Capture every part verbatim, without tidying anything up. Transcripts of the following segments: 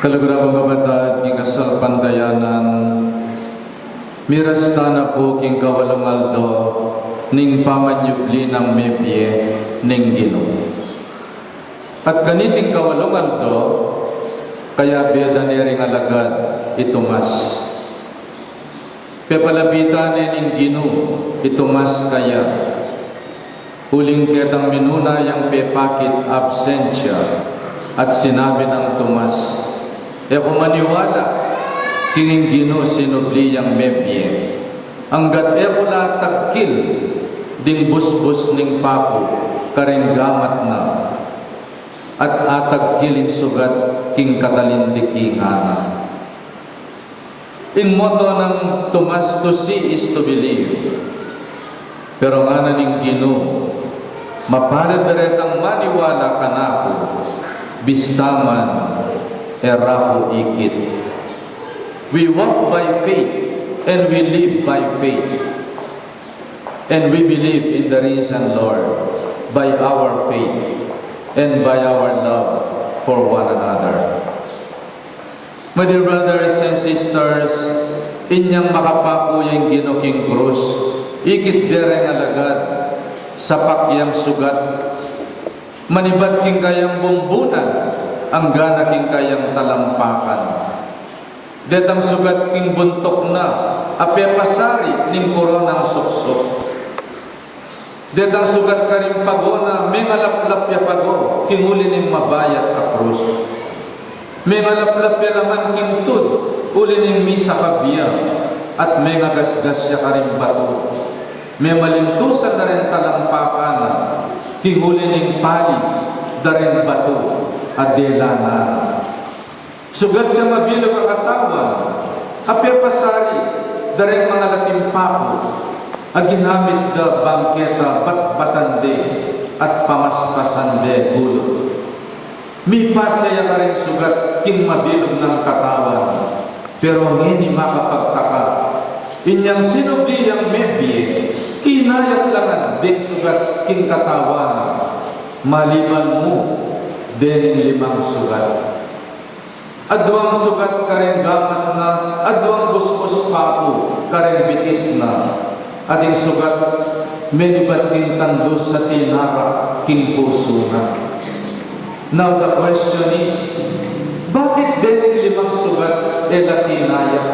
Kaluguran kung kapatad king kasalpantayanan, miras tana pu king kawalung aldo ning pamanyubli nang mebie ning Ginu. At kaniting kawalung aldo, kayabe da ne ring alagad i Tomas. Pepalapitan ne ning Ginu i Tomas kaya, uling ketang minuna yang pepakit absensya, at sinabi nang Tomas, "E ku maniwala king ing Ginu sinubli yang mebie, anggat e ku la atagkil ding busbus ning paku karing gamat na, at atagkil ing sugat king katalindikingan na." Ing moto nang Tomas, "To see is to believe." Pero ngana ning Ginu, "Mapalad deretang maniwala kanaku, bista man e ra ku ikit." We walk by faith and we live by faith. And we believe in the risen Lord by our faith and by our love for one another. My dear brothers and sisters, inyang makapaku yang Ginu king krus, ikit de reng alagad, sapak yang sugat, manibat king kayang bumbunan, anggana king kayang talampakan. Detang sugat king buntuk na, a pepasari ning koronang suksuk. Detang sugat karing pago na, mengalaplap ya pago, king uli ning mabayat a krus. Mengalaplap ya laman king tud, uli ning misakab ya, at mengagasgas ya karing batu. Memalintusan da reng talampakan na, king uli ning pali da reng batu a dela na. Sugat ya mabilug a katawan, a pepasari da reng mangalating paku, a ginamit da bang keta batbatan de at pamaspasan de gulut. Mipasa ya karing sugat king mabilug nang katawan, pero ngeni makapagtaka, inyang sinubli yang mebie, kinayap la ngan ding sugat king katawan, maliban mu dening limang sugat. Aduang sugat kareng gamat na, aduang busbus paku kareng bitis na, at ing sugat menibat king tandus a tinara king pusu na. Now the question is, bakit dening limang sugat e la kinayap?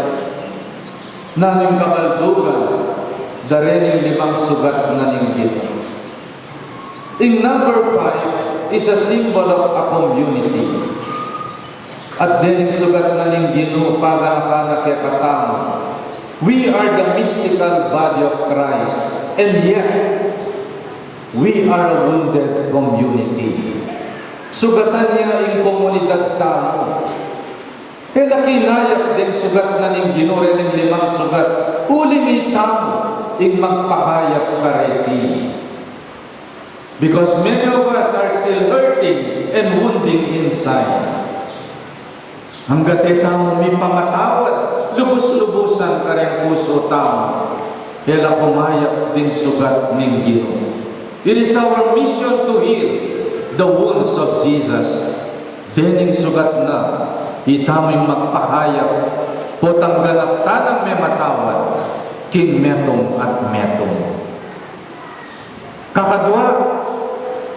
Nanu ing kabaldugan da rening limang sugat na ning Ginu? Ing number five is a symbol of a community. At dening sugat na ning Ginu, paganakan na kekatamu, we are the mystical body of Christ, and yet we are a wounded community. Sugatan ya ing komunidad tamu. E la kinayap ding sugat na ning Ginu, rening limang sugat, uli mi tamu ing magpakayap kareti. Because many of us are still hurting and wounding inside. Anggat e tamu mipamatawad lubus-lubusan kareng pusu tamu, e la kumayap ding sugat ning Ginu. It is our mission to heal the wounds of Jesus. Dening sugat na, itamu ing magpakayap, potang ganap tanang mematawad king metung at metung. Kakadua,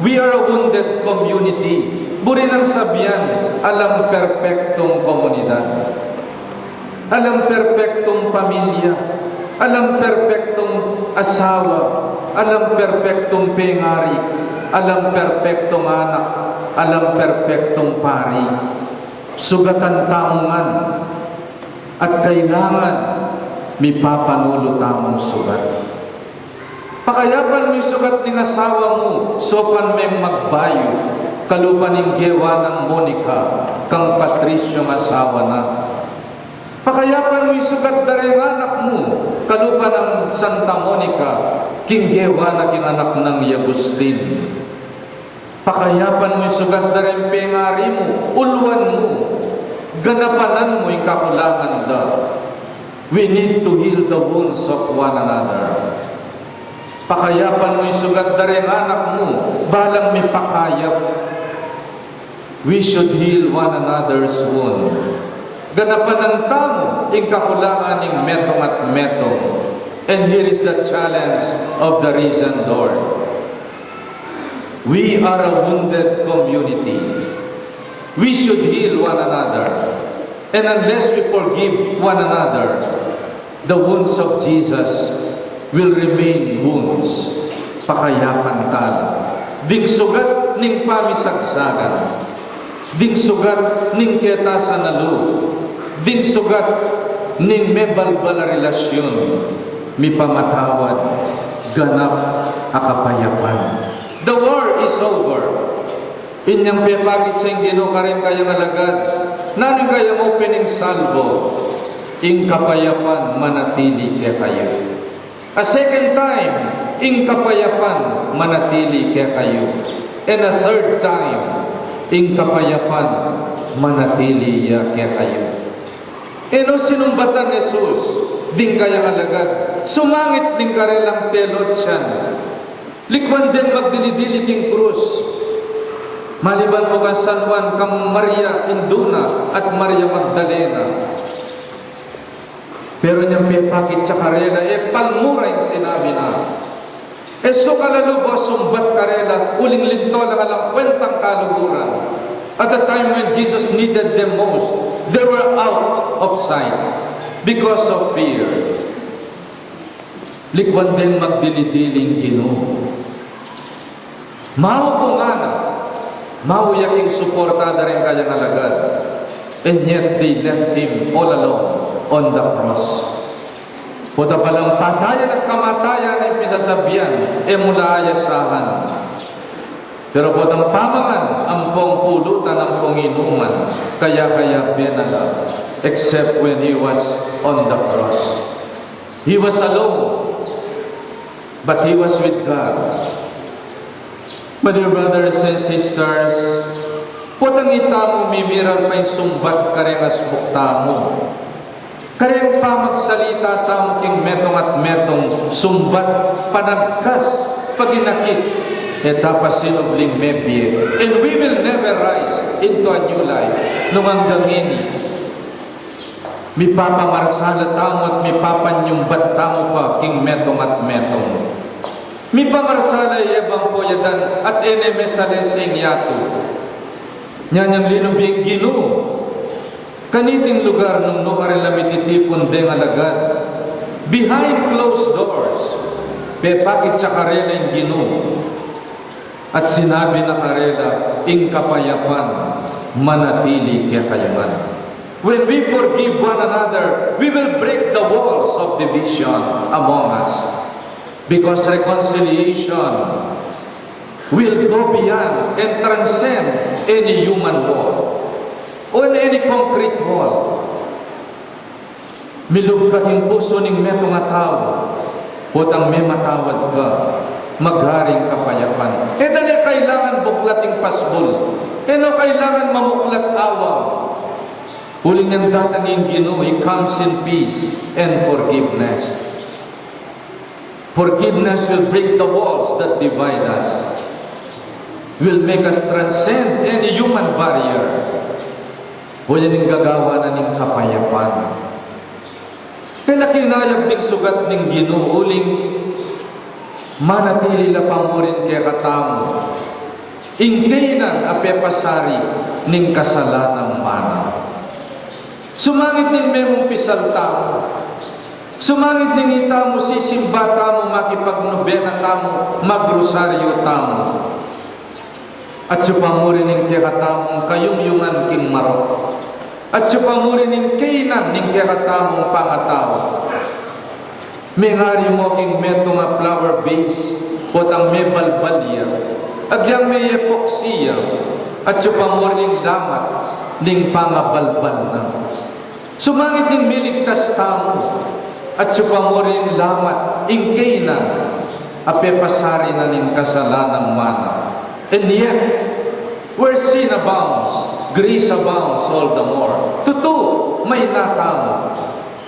we are a wounded community. Buri nang sabian, alang perpektung komunidad, alang perpektung pamilya, alang perpektung asawa, alang perpektung pengari, alang perpektung anak, alang perpektung pari. Sugatan tamu ngan, at kailangan mipapanulu tamung sugat. Pakayapan mu ing sugat ning asawa mu, saupan meng magbayu, kalupa ning gewa nang Monica kang Patricio a asawa na. Pakayapan mu ing sugat da reng anak mu, kalupa nang Santa Monica king gewa na king anak nang i Agustin. Pakayapan mu ing sugat da reng pengari mu, uluan mu, ganapanan mu ing kakulangan da. We need to heal the wounds of one another. Pakayapan mu ing sugat da reng anak mu, balang mipakayap. We should heal one another's wound. Ganapan tamu ing kakulangan ning metung at metung. And here is the challenge of the risen Lord. We are a wounded community. We should heal one another. And unless we forgive one another, the wounds of Jesus will remain wounds. Pakayapan tala ding sugat ning pamisagsagan, ding sugat ning ketasan a lub, ding sugat ning mebalbal a relasyun. Mipamatawad, ganap a kapayapan. The war is over. Inyang pepakit sa ing Ginu kareng kayang alagad, nanu ing kayang opening salvo? Ing kapayapan manatili kekayu. A second time, ing kapayapan manatili kekayu. And a third time, ing kapayapan manatili ya kekayu. E no sinumbatan Jesus ding kayang alagad, sumangit ding karelang telotsan. Likwan deng magdili-dili king krus. Maliban mu kang San Juan, kang Maria Indu na at Maria Magdalena. Pero inyang pepakit ya karela, e palmura ing sinabi na. E sukal a lub o sumbat karela, uling linto la alang kwentang kaluguran. At the time when Jesus needed them most, they were out of sight because of fear. Likwan deng magdili-dili ing Ginu. Mau ku ngana, mau ya king suporta da ring kayang alagad. And yet they left him all alone on the cross. Potang palang patayan at kamatayan ing pisasabian, e mu la ayasahan. Pero potang pamangan, ampong pulutan, ampong inuman, kaya-kaya bena la, except when he was on the cross. He was alone, but he was with God. My dear brothers and sisters, potang itamu mimiral pa ing sumbat kareng asbuk tamu, kareng pamagsalita tamu king metung at metung, sumbat, panagkas, paginakit, e ta pasinubling mebie, and we will never rise into a new life nung anggang ini mipapamarsala tamu at mipapanyumbat tamu pa king metung at metung. Mipamarsala ya bang koyadan at e ne mesalese ing yatu. Nyanyang linubing Ginu kaniting lugar nung nukarin la mititipun deng alagad. Behind closed doors, pepakit ya karela ing Ginu. At sinabi na karela, ing kapayapan manatili kekayu ngan. When we forgive one another, we will break the walls of division among us. Because reconciliation will go beyond and transcend any human wall or any concrete wall. Milub ka king pusu ning metung a tau, potang mematawad ka, magari ing kapayapan. E da ne kailangan buklat ing pasbul, e no kailangan mamuklat awang. Uling nung datang ing Ginu, He comes in peace and forgiveness. Forgiveness will break the walls that divide us, will make us transcend any human barrier. O yan ing gagawa na ning kapayapan. Kaya kinayap ding sugat ning Ginu, uling manatili la pa mu rin kekatamu ing kainan a pepasari ning kasalanang mana. Sumangit ning memumpisal tamu. Sumangit ning itamu sisimba tamu, makipagnobena tamu, magrosaryu tamu. Atsu pa mu rin ing kekatamung kayungyungan king marok. Atsu pa mu rin ing kainan ning kekatamung pangatau. Mengari mu king metung a flour base, potang mebalbal ya, agyang me-epoxy ya, atsu pa mu rin ing lamat ning pangabalbal na. Sumangit ning miligtas tamu, atsu pa mu rin lamat ing kainan a pepasari na ning kasalanang mana. And yet, where sin abounds, grace abounds all the more. Tutu, mayna tamu.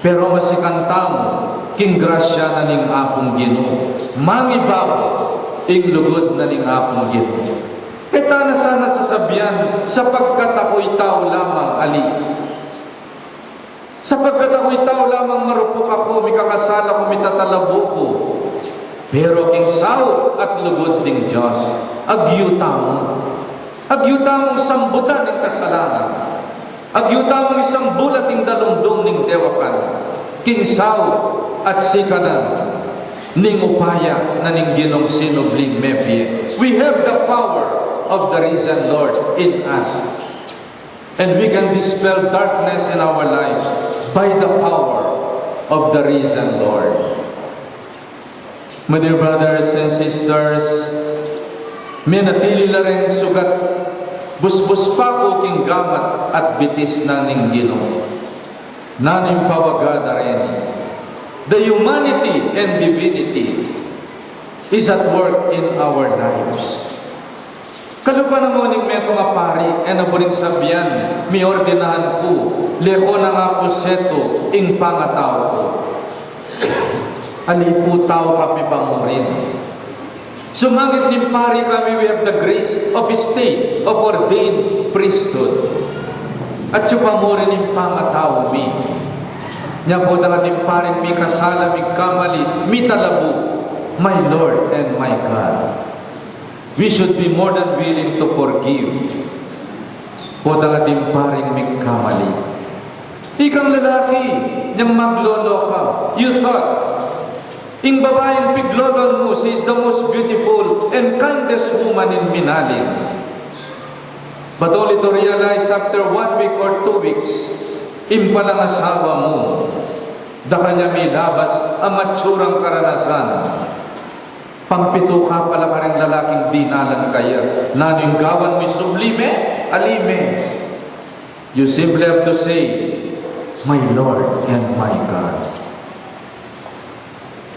Pero masikan tamu king grasya na ning Apung Ginu. Mangibabaw ing lugud na ning Apung Ginu. E ta na sana sasabian, "Sapagkat ako'y tau lamang, ali. Sapagkat ako'y tau lamang, marupok ako, mikakasala ako, mitatalabo ko." Pero king saup at lugud ning Dios, agyu tamu. Agyu tamung sambutan ing kasalanan. Agyu tamung isambulat ing dalumdum ning dewakan. King saup at sikanan ning upaya na ning Ginung sinubling mebie. We have the power of the risen Lord in us. And we can dispel darkness in our lives by the power of the risen Lord. My dear brothers and sisters, menatili la reng sugat busbus pa ku king gamat at bitis na ning Ginu. Nanu ing pawaga da reni? The humanity and divinity is at work in our lives. Kalupa na mu ning metung a pari, e na buring sabian, miordenahan ku, le ko na nga pu setu ing pangatau ku. Ali pu tau kami pamurin. Sumangit ning pari kami, we have the grace of state, of ordained priesthood. At siya pamurin ing pangatau mi. Nya potang atin paring mikasala, mikamali, mitalabo, my Lord and my God. We should be more than willing to forgive. Potang atin paring mikamali. Ikang lalaki, nyang maglolo ka, you thought, ing babaing piglolon mu, she is the most beautiful and kindest woman in Minalin. But only to realize after one week or two weeks, ing palang asawa mu, da kanya milabas a matsurang karanasan. Pampitu ka pala karing lalaking dinalan ka ya. Nanu ing gawan mu, isublime? Alime. You simply have to say, "My Lord and my God."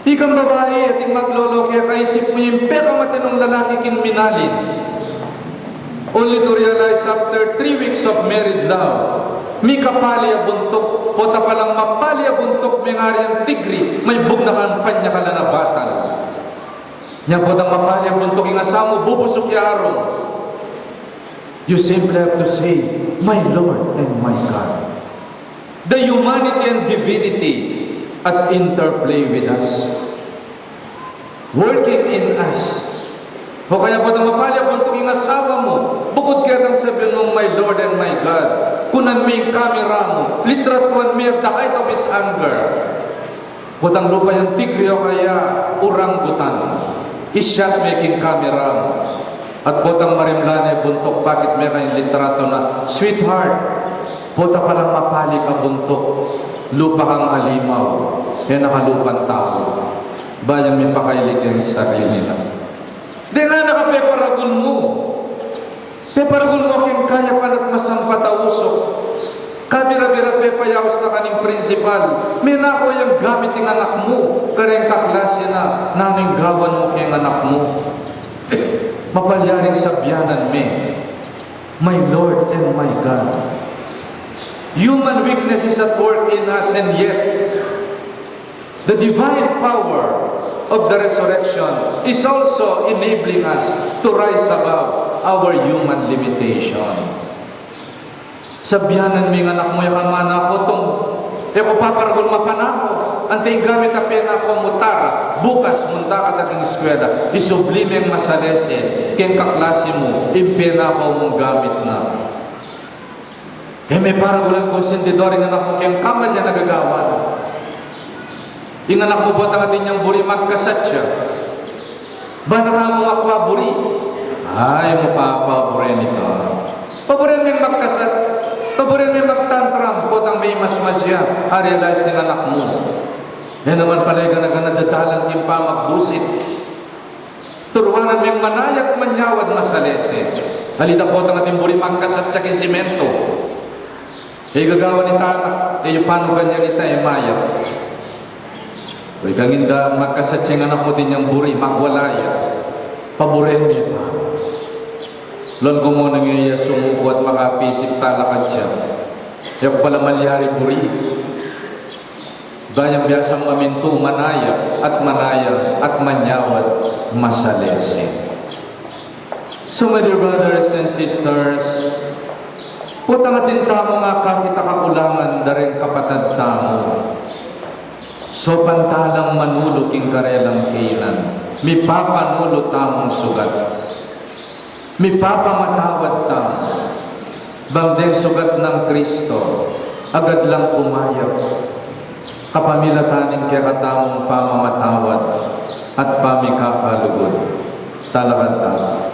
Ikang babai, ating maglolo, kekaisip mu ing pekamatinung lalaki king Minalin. Only to realize after three weeks of married love, mikapali a buntuk, pota palang mapali a buntuk, mengari yang tigri, maibug na kang panyakalan a batas. Nya potang mapali a buntuk ing asawa mu, bubusuk ya arung. You simply have to say, "My Lord and my God." The humanity and divinity at interplay with us, working in us. O kaya potang mapali a buntuk ing asawa mu, bukut ketang sabian mung, "My Lord and my God," kunan me ing kamera mu, litratuan me at the height of his anger. Potang lupa yang tigri o kaya orangutan, i-shot me king kamera mu. At potang marimla ne buntuk, bakit me kayang litratu na, "Sweetheart, pota palang mapali ka buntuk, lupa kang alimaw, e na ka lupang tau." Ba yang mipakailig ing sarili na. Deng anak a peparagul mu. Peparagul mu king kayapan at masampat a usuk. Kabira-bira pepayaus na ka ning prinsipal. Menako yang gamit ing anak mu kareng kaklase na. Nanu ing gawan mu king anak mu? Mapalyaring sabyanan me, "My Lord and my God." Human weakness is at work in us, and yet the divine power of the resurrection is also enabling us to rise above our human limitation. Sabyanan me ing anak mu, e ka manako tung e ku paparagul, mapanako. Ante ing gamit a penako mu, tara, bukas munta ka ta king eskwela, isubli meng masalese keng kaklase mu ing penako mung gamit na. E me paragulan kung sentidor ing anak mu keng kamalyan a gagawan. Ing anak mu potang atin yang buri, magkasat ya. Ba na ka mu makwa buri? Ay, mu pa, paburen ita. Paburen meng magkasat, paburen meng magtantram, potang me masmas ya, a-realize ning anak mu. E naman pala ing gana-gana dadalan king pamagbusit. Turuanan meng manaya at manyawad, masalese. Ali ta potang atin buri, magkasat ya king simento. E gagawan ita, anak, e yu panugan yan ita, e mayap. Ikang inda, magkasat ya ing anak mu, atin yang buri, magwala ya. Paburen me pa. Lon ku mu nang iya sumuku at makapisip talakad ya. E ku pala malyari buri. Gayang biasang mamintu, manaya at manaya at manyawad, masalese. So, my dear brothers and sisters, potang atin tamung akakit a kakulangan da ring kapatad tamu, so pantalang manulu king karelang kainan, mipapanulu tamung sugat, mipapamatawad tamu, bang deng sugat nang Kristo agad lang kumayap kapamilatan ning kekatamung pamamatawad at pamikakalugud. Talakad tamu.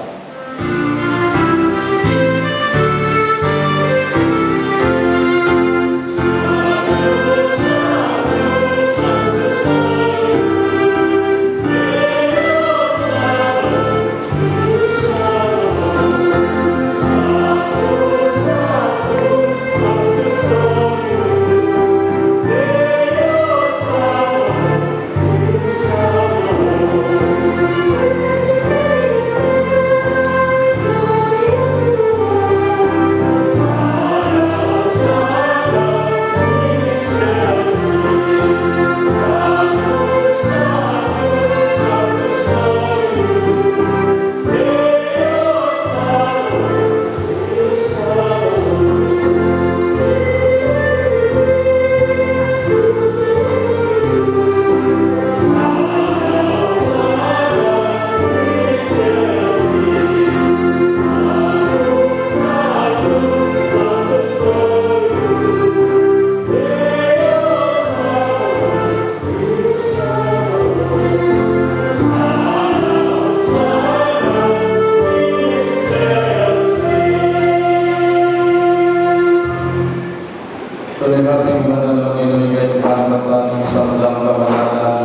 Tune ka king banal a Ginu, ika ing panibatan ning sablang kabanalan,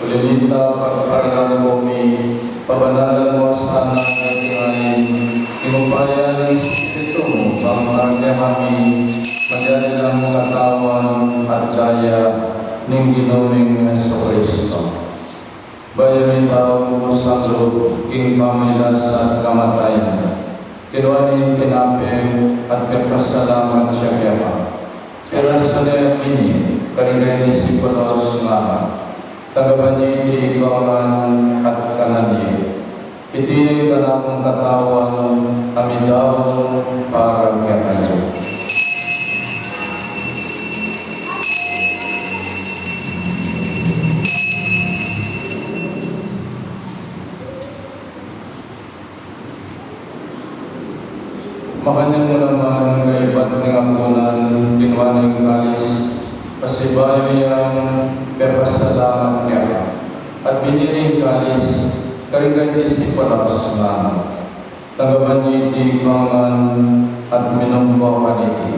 uli na nita pagparinan mu mi, pabanalan mu sana king ain, king upaya ning Espiritu mu, bang karne kami, maging katawan at daya ning Ginu ming Jesucristo. Bayu mitau king lub king pamagkasakit at kamatayan, kinua ne ing tinape at mipasalamat ya keka. Pirasu ne at binye karing kayang disipulos, ngana, tagapan ye iti ikayu ngan at kanan ye. Iti ing kanakung katawan a midaun para kekayu. Makanyan mu naman kaybat ning apunan, kinua ne ing kalis, pasibayu yang pepasalamat ya, at binye ne ing kalis karing kayang disipulos, ngana, tagapan ye iti ikayu ngan at minum kayu kaniti.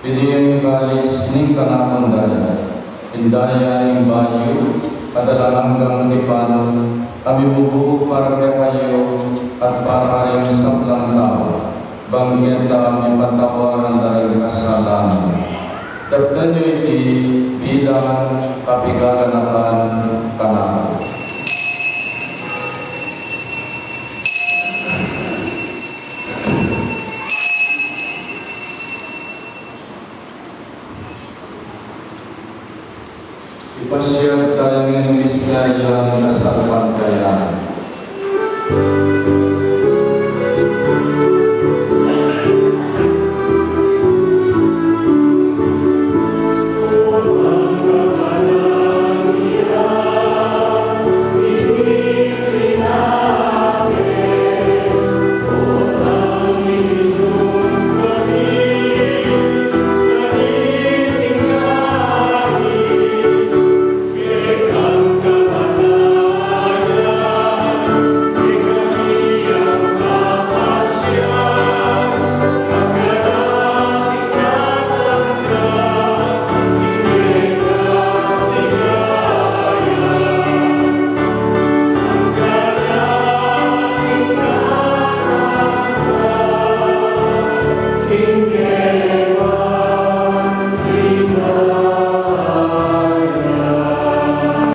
Iti ing kalis ning kanakung daya, ing daya ning bayu at alang anggang tipan, a mibubu para kekayu at para karing sablang tau, bang keta mipatawad la ring kasalanan. Daptan yu iti bilang kapaganakan kanaku. Ipasiag taya ing misteryu ning kasalpantayanan.